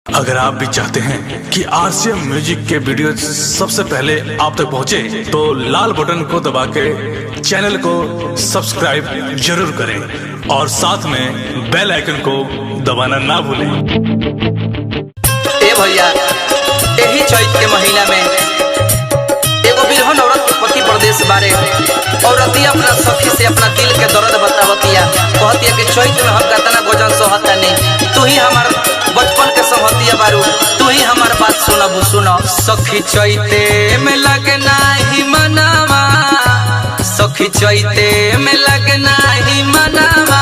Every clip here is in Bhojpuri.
अगर आप भी चाहते हैं कि आरसीएम म्यूजिक के वीडियो सबसे पहले आप तक पहुंचे, तो लाल बटन को दबा के चैनल को सब्सक्राइब जरूर करें और साथ में बेल आइकन को दबाना ना भूलें। ए भैया, एही चैत के महीना में एगो बिरहन औरत के पति प्रदेश बारे औरतिया अपना सखी से अपना दिल के दर्द बतावतिया। कहतिया कि चैत में हम कतना गजन सहतानी, तू ही हमार बचपन के संगतिया बारू, तू ही हमार बात सुनबू। सुन सखी चैते में लगना ही मनावा, सखी चैते में लगना ही मनावा,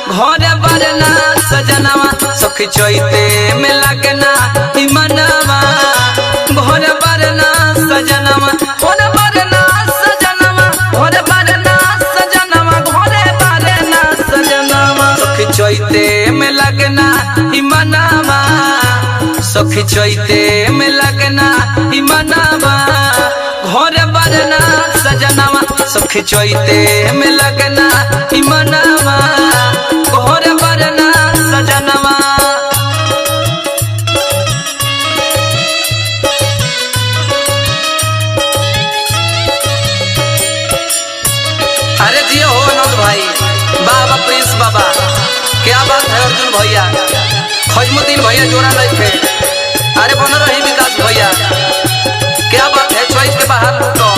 घर बरना सजनावा। सखी चैते में लगना ही मनावा, घर बरना सजनावा, घर बरना सजनावा, घर बरना सजनावा, घर बरना सजनावा। सखी चैते में लगना ही मनावा, सखी चैते में लगना ही मनावा, घर बरना सजनावा। सखी चैते में लगना ही मनावा, घर बरना सजनावा। अरे जियो हो आनंद भाई, बाबा प्रिंस बाबा, क्या बात है अर्जुन भैया, खजमुद्दीन भैया जोड़ा नहीं थे। अरे बन रही विकास भैया, क्या बात है चॉइस के बाहर लूटो।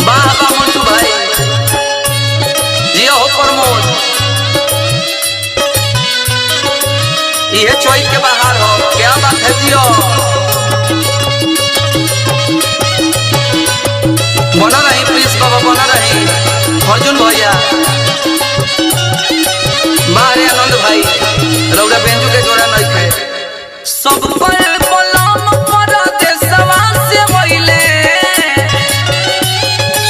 बाबा मंटू भाई, जियो हो प्रमोद, ये चॉइस के बाहर हो, क्या बात है जियो। बना रही प्रिंस बाबा, बना रही अर्जुन भैया, बाहरे आनंद भाई, रौरा बेंजू के जोड़ा नहीं थे। सब पर बलम पर देशवा से वइले,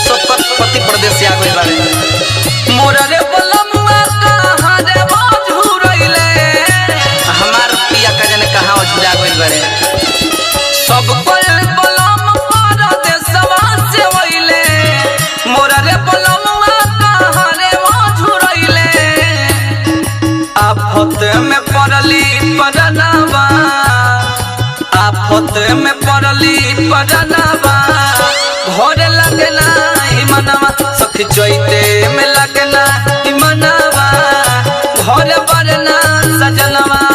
सब पर पति प्रदेश से आ गइल बारे। मोरा रे बलमुआ कहाँ रे बझुरइले, हमार पिया का जाने कहाँ अझुरा गइल बारे। सब पर बलम पर देशवा से वइले, मोरा रे बलमुआ कहाँ रे बझुरइले। आफत में पड़ली पड़नावा, आफत में पड़ली पड़नावा, घर लगना ही मनवा। सखी चैते में लगना ही मनवा, घर बरना सजनवा।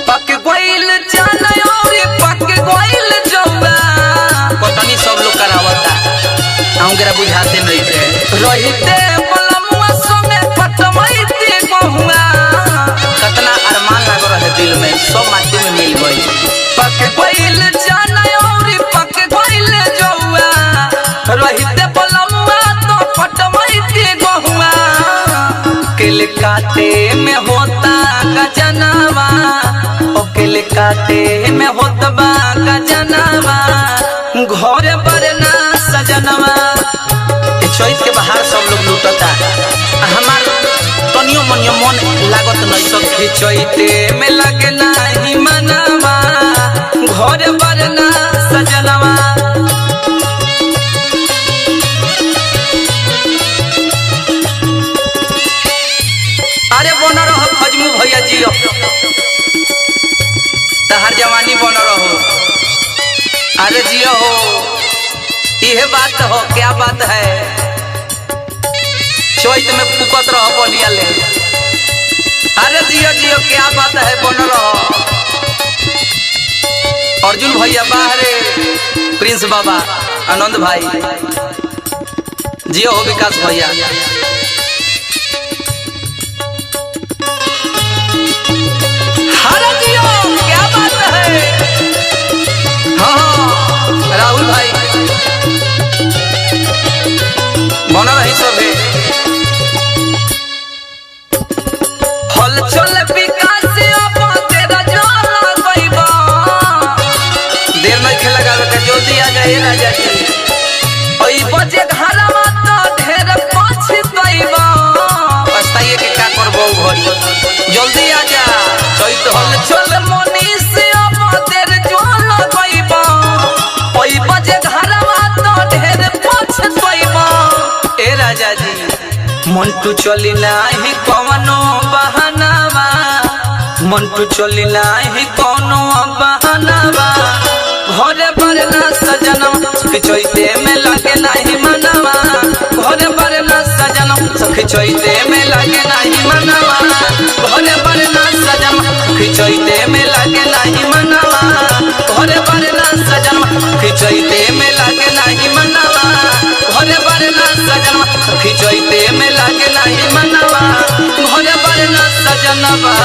पक गइल चना औरी पक गइल जौआ, पतनी सब लोग करावता, आउंगरा बुझाते नहीं थे। रहिते बलमुआ संगे फटमैते गहुआ, कतना अरमान लागल रहे दिल में, सब माटी में मिल गइल। पक गइल चना औरी पक गइल जौआ, रहिते बलमुआ तो फटमैते गहुआ। केल काटे में होता गजनावा, ओकेल काटे में होत बा गजनावा, घर बरना सजनवा। ए चैत के बाहर सब लोग लूटता, हमार तनियो मनियो मन लागत नहीं। सखी चैते में लगना ही मनावा, घर बरना सजनवा। अरे बन रहो खजमू भैया जियो, तहार जवानी बन रहो। अरे जियो हो, यह बात हो, क्या बात है। चैत में फूकत रहो बलिया ले। अरे जियो जियो, क्या बात है, बन रहो अर्जुन भैया, बाहरे प्रिंस बाबा, आनंद भाई, जियो हो विकास भैया। हरे जियो, क्या बात है। हाँ राहुल भाई, बजे घरवा त ढेर पछतैबा। पछताइए के का करबो घड़ी, जल्दी आ जा। चैत हल चल मनीष अब देर जो लगैबा, ओइ बजे घरवा त ढेर पछतैबा। ए राजा जी, मंटू चली नाही कवनो बहानावा, मंटू चली नाही कवनो बहानावा। घरे बरना सजनम सखी चैते में लागे नाही मनावा, घरे बरना सजनम सखी चैते में लागे नाही मनावा, घरे बरना सजनम सखी चैते में लागे नाही मनावा, घरे बरना सजनम सखी चैते में लागे नाही मनावा, घरे बरना सजनम सखी चैते में लागे नाही मनावा, घरे बरना सजनवा।